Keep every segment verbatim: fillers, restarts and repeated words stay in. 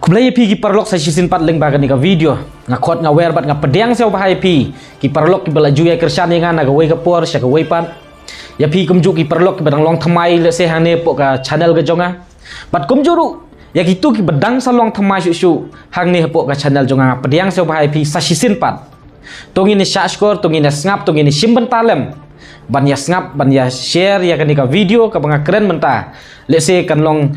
Khublei ïa phi ki paralok sa shisien pat lyngba kane ka video. Nga khot nga wer bad nga pdiang sngewbha ïa phi ki paralok kiba la ju ïai kyrshan ïa nga na kawei ka por sha kawei pat. Ïa phi kumjuh ki paralok kiba dang long thymmai lehse hangne hapoh ka channel ka jong nga. Bad kumjuh ruh ïa kito kiba dang sa long thymmai shuh shuh hangne hapoh ka channel jong nga, nga pdiang sngewbha ïa phi sa shisien pat. To ngin ïa shahshkor, to ngin ïa sngap, to ngin ïa shim bynta lem ban ïa sngap, ban ïa share ïa kane ka video kaba nga kren mynta. Lehse kan long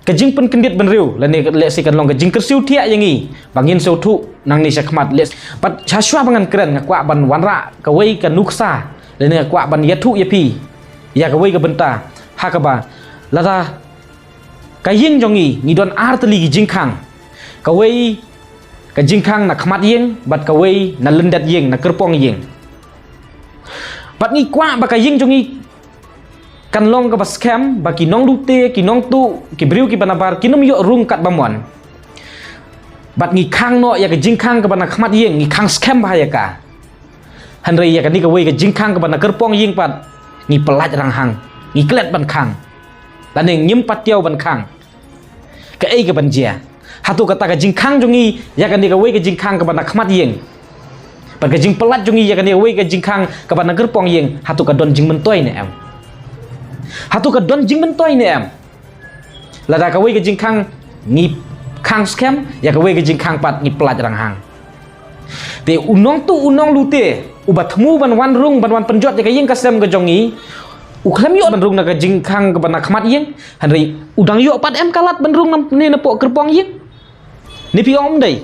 ka jingpynkyndit bynriew, lane lehse kan long ka jingkyrsiew thiah ïa ngi ba ngin sngewthuh nangne shakhmat. Lehse pat shuwa ba ngan kren nga kwah ban wanrah kawei ka nuksa, lane nga kwah ban ïathuh ïa phi ïa kawei ka bynta, ha kaba lada ka ïing jong ngi, ngi don ar tylli ki jingkhang. Kawei ka jingkhang na khmat ïing bad kawei na lyndet ïing, na kyrpong ïing. Bad ngi kwah ba ka ïing jong ngi kan long kaba skhem, ba ki nonglute, ki nongtuh, ki briew kiba nabar kin ym ïoh rung katba mon. Bad ngi khang noh ïa ka jingkhang kaba na khmat ïing, ngi khang skhem bha ïa ka. Hynrei ïa kane kawei ka jingkhang kaba na kyrpong ïing pat ngi pyllait ranghang, ngi klet ban khang, lane ngim pat ïoh ban khang. Kaei kaban jia? Hato kata ka jingkhang jong ngi ïa kane kawei ka jingkhang kaba na khmat ïing bad ka jingpyllait jong ngi ïa kane kawei ka jingkhang kaba na kyrpong ïing, hato ka don jingmyntoi ne em? Hato ka don jingmyntoi ne em? Lada kawei ka jingkhang ngi khang skhem, ïa kawei ka jingkhang pat ngi pyllait ranghang. Te u nongtuh u nonglute uba thmu ban wan rung, ban wan pynjot ïa ka ïing ka sem ka jong ngi, u khlem ïoh ban rung na ka jingkhang kaba na khmat ïing, hynrei u dang ïoh pat em ka lad ban rung na, ne napoh kyrpong ïing? Ne phi ong ym dei?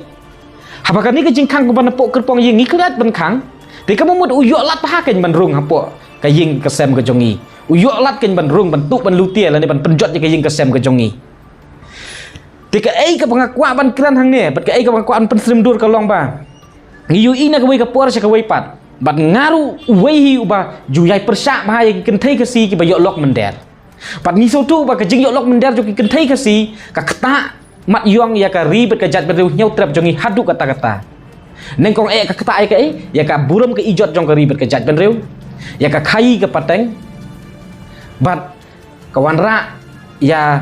Haba kane ka jingkhang kaba napoh kyrpong ïing ngi klet ban khang, te kaba mut u ïoh lad bha kein ban rung hapoh ka ïing ka sem ka jong ngi. U ïoh lad kein ban rung, ban tuh, ban lute, lane ban pynjot ïa ka ïing ka sem ka jong ngi. Te kaei kaba nga kwah ban kren hangne bad kaei kaba nga kwah ban pynsyriem dur ka long ba ngi ïohi na kawei ka por sha kawei pat, bad nga ruh uwei hi uba ju ïai pyrshah bha ïa ki kynthei Khasi kiba ïoh lok mynder. Bad ngi sngewthuh ba ka jingïoh lok mynder jong ki kynthei Khasi ka ktah mat ïong ïa ka ri bad ka jaitbynriew Hynñiewtrep jong ngi haduh katta katta. Nyngkong eh ka ktah ïa kaei? Ïa ka burom ka ijot jong ka ri bad ka jaitbynriew, ïa ka khaii ka pateng, bad ka wanrah ïa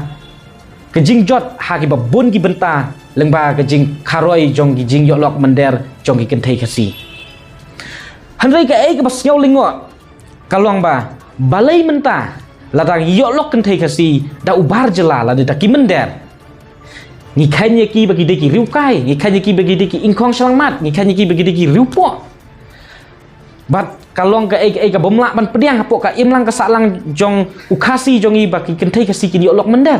ka jingjot ha kiba bun ki bynta lyngba ka jingkharoi jong ki jingïoh lok mynder jong ki kynthei Khasi. Hynrei kaei kaba sngew lyngngoh ka long ba balei mynta lada ngi ïoh lok kynthei Khasi da u bar jylla lane da ki mynder, ngi kheiñ ïa ki ba ki dei ki riewkai, ngi kheiñ ïa ki ba ki dei ki ingkhong shyllangmat, ngi kheiñ ïa ki ba ki dei ki riewpoh. Bad ka long kaei kaei kabym lah ban pdiang hapoh ka imlang ka sahlang jong u Khasi jong ngi ba ki kynthei Khasi kin ïoh lok mynder.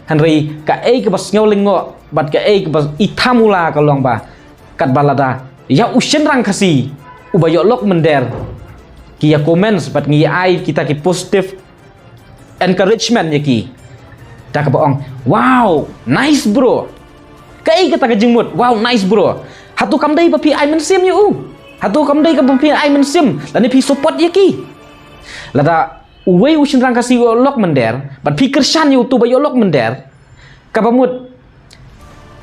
Hynrei kaei kaba sngew lyngngoh bad kaei kaba ithamula ka long ba katba lada ïa u shynrang Khasi uba ïoh lok mynder ki ïa comments bad ngi ai kita ki positive encouragement ïa ki, da kaba ong, "Wow, nice bro." Kaei kata ka jingmut, "Wow, nice bro"? Hato kam dei ba phi ai mynsiem ïa u? Hato kam dei kaba phi ai mynsiem lane phi support ïa ki? Lada uwei u shynrang Khasi u ïoh lok mynder bad phi kyrshan ïa uto ba ïoh lok mynder, kaba mut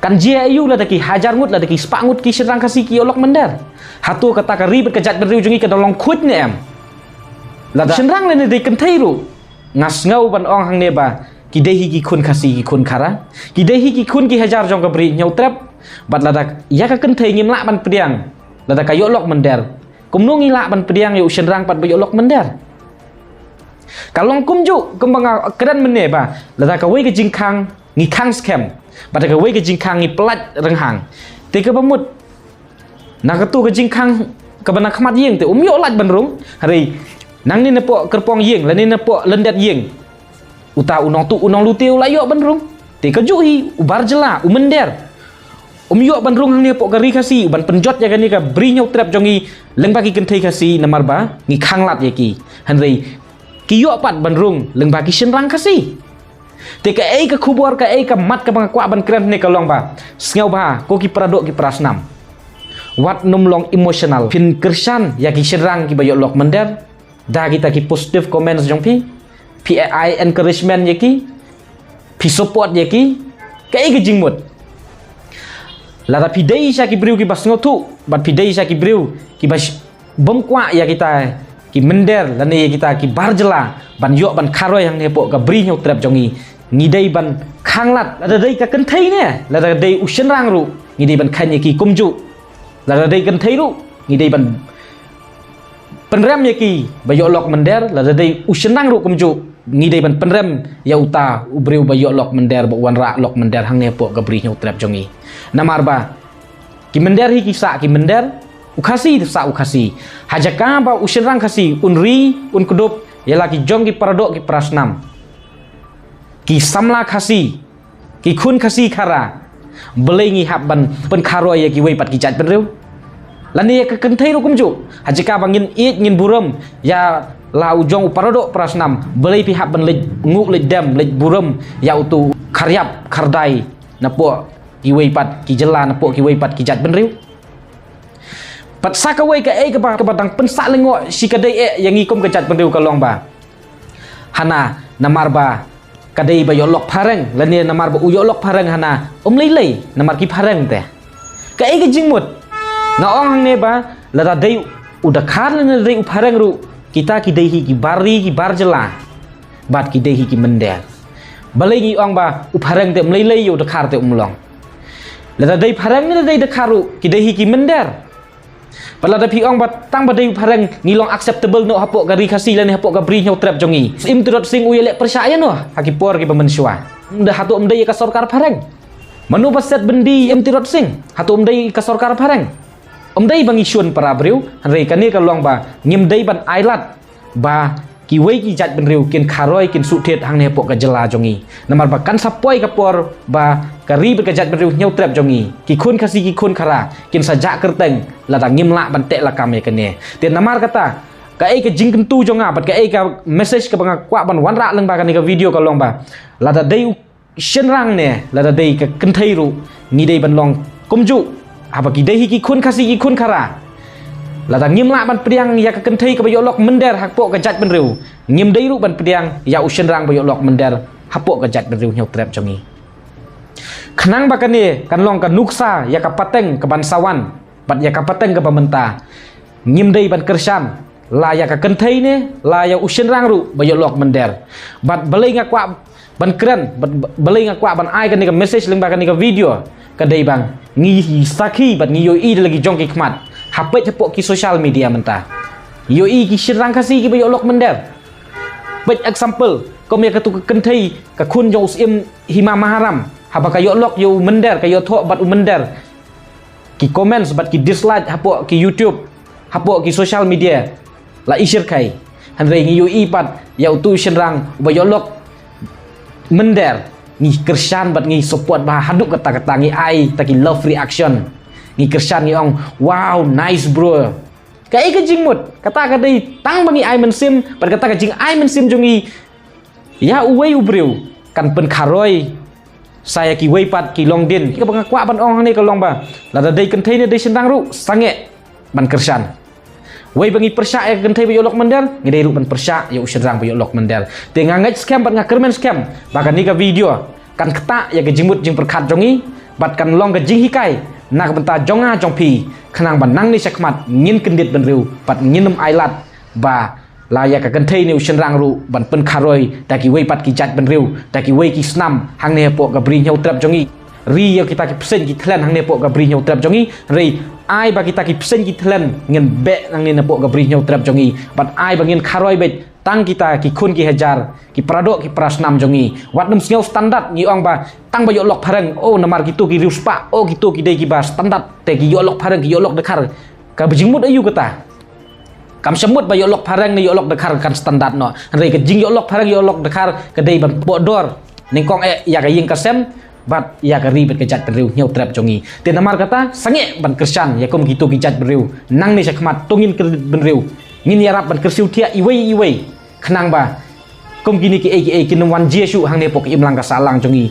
kan jia aïu lada ki hajar ngut, lada ki spah ngut ki shynrang Khasi ki ïoh lok mynder? Hato kata ka ri bad ka jaitbynriew jong ngi ka dang long khuid ne em? Lada shynrang lane dei kynthei ruh, nga sngew ban ong hangne ba ki dei hi ki khun Khasi, ki khun Khara, ki dei hi ki khun ki hajar jong ka Bri Hynñiewtrep. Bad lada ïa ka kynthei ngim lah ban pdiang lada ka ïoh lok mynder, kumno ngi lah ban pdiang ïa u shynrang pat ba ïoh lok mynder? Ka long kumjuh kumba nga kren mynne ba lada kawei ka jingkhang ngi khang skhem, bad kawei ka jingkhang ngi pyllait ranghang, te kaba mut na kato ka jingkhang kaba na khmat ïing te um ïoh lait ban rung, hynrei nangne napoh kyrpong ïing lane napoh lyndet ïing, uta u nongtuh u nonglute u la ïoh ban rung. Te kajuh hi u bar jylla, u mynder, um ïoh ban rung hangne hapoh ka ri Khasi, u ban pynjot ïa kane ka Bri Hynñiewtrep jong ngi lyngba ki kynthei Khasi, namar ba ngi khang lad ïa ki. Hynrei ki ïoh pat ban rung lyngba ki shynrang Khasi. Te kaei ka khubor, kaei ka mat kaba nga kwah ban kren hangne ka long ba, sngewbha ko ki paradoh ki parasnam, wat nym long emotional. Phin kyrshan ïa ki shynrang kiba ïoh lok mynder da kita ki positive comments jong phi, phi ai encouragement ïa ki, phi support ïa ki. Kaei ka jingmut? Lada phi dei sha ki briew kiba sngewthuh bad phi dei sha ki briew kiba sh- bym kwah ïa kita ki mynder lane ïa kita ki bar jylla ban ïoh ban kharoi hangne hapoh ka Bri Hynñiewtrep jong ngi, ngi dei ban Khanglad, lada dei ka kynthei ne, lada dei u shynrang ruh, ngi dei ban kheiñ ïa ki kumjuh. Lada dei kynthei ruh, ngi dei ban pynrem ïa ki ba ïoh lok mynder, lada dei u shynrang ruh kumjuh, ngi dei ban pynrem ïa uta u briew ba ïoh lok mynder, ba u wanrah lok mynder hangne hapoh ka bri hynñiewtrep jong ngi. Namar ba ki mynder hi ki sah ki mynder, u Khasi sah u Khasi. Ha jaka ba u shynrang Khasi un ri, un kdup ïa la ki jong ki paradoh ki parasnam, ki samla Khasi, ki khun Khasi Khara, balei ngi hap ban pynkharoi ïa kiwei pat ki jaitbynriew? Lane ïa ka kynthei ruh kumjuh, ha jaka ba ngin ïeit ngin burom ïa la u jong u paradoh parasnam, balei phi hap ban leit nguh leit dem leit burom ïa utu u khariap khardai napoh kiwei pat ki jylla, napoh kiwei pat ki jaitbynriew? Pat sa kawei kaei kaba, kaba dang pynsah lyngngoh shi ka dei eh ïa ngi kum ka jaitbynriew ka long ba, hana, namar ba ka dei ba ïoh lok phareng, lane namar ba u ïoh lok phareng hana, um lei lei, namar ki phareng te. Kaei ka jingmut? Nga ong hangne ba lada dei u dkhar lane dei u phareng ruh, kita ki dei hi ki bar ri ki bar jylla, bad ki dei hi ki mynder. Balei ngi ong ba u phareng te um lei lei, u dkhar te um long? Lada dei phareng ne dei dkhar ruh, ki dei hi ki mynder. Pat lada phi ong ba tang ba dei u phareng ngi long acceptable noh hapoh ka ri Khasi lane hapoh ka bri hynñiewtrep jong ngi, Syiem Tirot Sing u ïaleh pyrshah ïa no ha ki por kiba mynshuwa? Ym dei, hato ym dei ïa ka sorkar phareng? Mano ba set byndi Syiem Tirot Sing? Hato ym dei ka sorkar phareng? Ym dei ba ngi shun para briew? Hynrei kane ka long ba ngim dei ban ailad ba kiwei ki jaitbynriew kin kharoi kin suhthied hangne hapoh ka jylla jong ngi. Namar ba kan sa poi ka por ba ka ri bad ka jaitbynriew hynñiewtrep jong ngi, ki khun Khasi ki khun Khara, kin sa jah kyrteng lada ngim lah ban teh lakam ïa kane. Te namar kata, kaei ka jingkyntu jong nga bad kaei ka message kaba nga kwah ban wanrah lyngba kane ka video ka long ba, lada dei u shynrang ne lada dei ka kynthei ruh, ngi dei ban long kumjuh, haba ki dei hi ki khun Khasi ki khun Khara. Lada ngim lah ban pdiang ïa ka kynthei kaba ïoh lok mynder hapoh ka jaitbynriew, ngim dei ruh ban pdiang ïa u shynrang ba ïoh lok mynder hapoh ka jaitbynriew hynñiewtrep jong ngi. Khnang ba kane kan long ka nuksa ïa ka pateng kaban sa wan bad ïa ka pateng kaba mynta. Ngim dei ban kyrshan la ïa ka kynthei ne la ïa u shynrang ruh ba ïoh lok mynder. Bad balei nga kwah ban kren, bad balei nga kwah ban ai kane ka message lyngba kane ka video, ka dei ba ngi sakhi bad ngi ïohi da la ki jong ki khmat, ha peit hapoh ki social media mynta. Ïohi ki shynrang Khasi kiba ïoh lok mynder. Peit example, kum ïa katu ka kynthei, ka khun jong u Syiem Hima Maharam, haba ka ïoh lok ïa u mynder, ka ïoh thoh bad u mynder, ki comments bad ki dislike hapoh ki YouTube, hapoh ki social media la ishyrkhei. Hynrei ngi ïohi pat ïa utu u shynrang uba ïoh lok mynder, ngi kyrshan bad ngi support bha haduh katta katta, ngi ai ta ki love reaction. Ngi kyrshan, ngi ong, "Wow, nice bro." Kaei ka jingmut? Kata ka dei tang ba ngi ai mynsiem, bad kata ka jingai mynsiem jong ngi ïa uwei u briew kan pynkharoi sa ïa kiwei pat ki longdien. Kaba nga kwah ban ong hangne ka long ba, lada dei kynthei ne dei shynrang ruh, sangeh ban kyrshan. Wei ba ngi pyrshah ïa ka kynthei ba ïoh lok mynder, ngi dei ruh ban pyrshah ïa u shynrang ba ïoh lok mynder. Te nga ngeit skhem bad nga kyrmen skhem ba kane ka video kan ktah ïa ka jingmut jingpyrkhat jong ngi, bad kan long ka jinghikai na ka bynta jong nga jong phi, khnang ba nangne shakhmat ngin kyndit bynriew bad ngin ym ailad ba la ïa ka kynthei ne u shynrang ruh ban pynkharoi da kiwei pat ki jaitbynriew, da kiwei ki snam hangne hapoh ka bri hynñiewtrep jong ngi. Ri ïa kita ki bseiñ ki thlen hangne hapoh ka bri hynñiewtrep jong ngi, hynrei ai ba kita ki bseiñ ki thlen ngin beh nangne napoh ka bri hynñiewtrep jong ngi, bad ai ba ngin kharoi beit tang kita ki khun ki hajar, ki paradoh ki parasnam jong ngi. Wat nym sngew standard, ngi ong ba tang ba ïoh lok phareng, oh, namar kito ki riewspah, oh, kito ki dei kiba standard, te ki ïoh lok phareng, ki ïoh lok dkhar. Ka jingmut aïu kata? Kam shym mut ba ïoh lok phareng ne ïoh lok dkhar kan standard noh. Hynrei ka jingïoh lok phareng ïoh lok dkhar ka dei ban poh dor nyngkong eh ïa ka ïing ka sem bad ïa ka ri bad ka jaitbynriew hynñiewtrep jong ngi. Te namar kata, sangeh ban kyrshan ïa kum kito ki jaitbynriew. Nangne shakhmat to ngin kyndit bynriew, ngin ïarap ban kyrsiew thiah iwei iwei, khnang ba kum kine kiei kiei kin ym wan jia shuh hangne hapoh ka imlang ka sahlang jong ngi.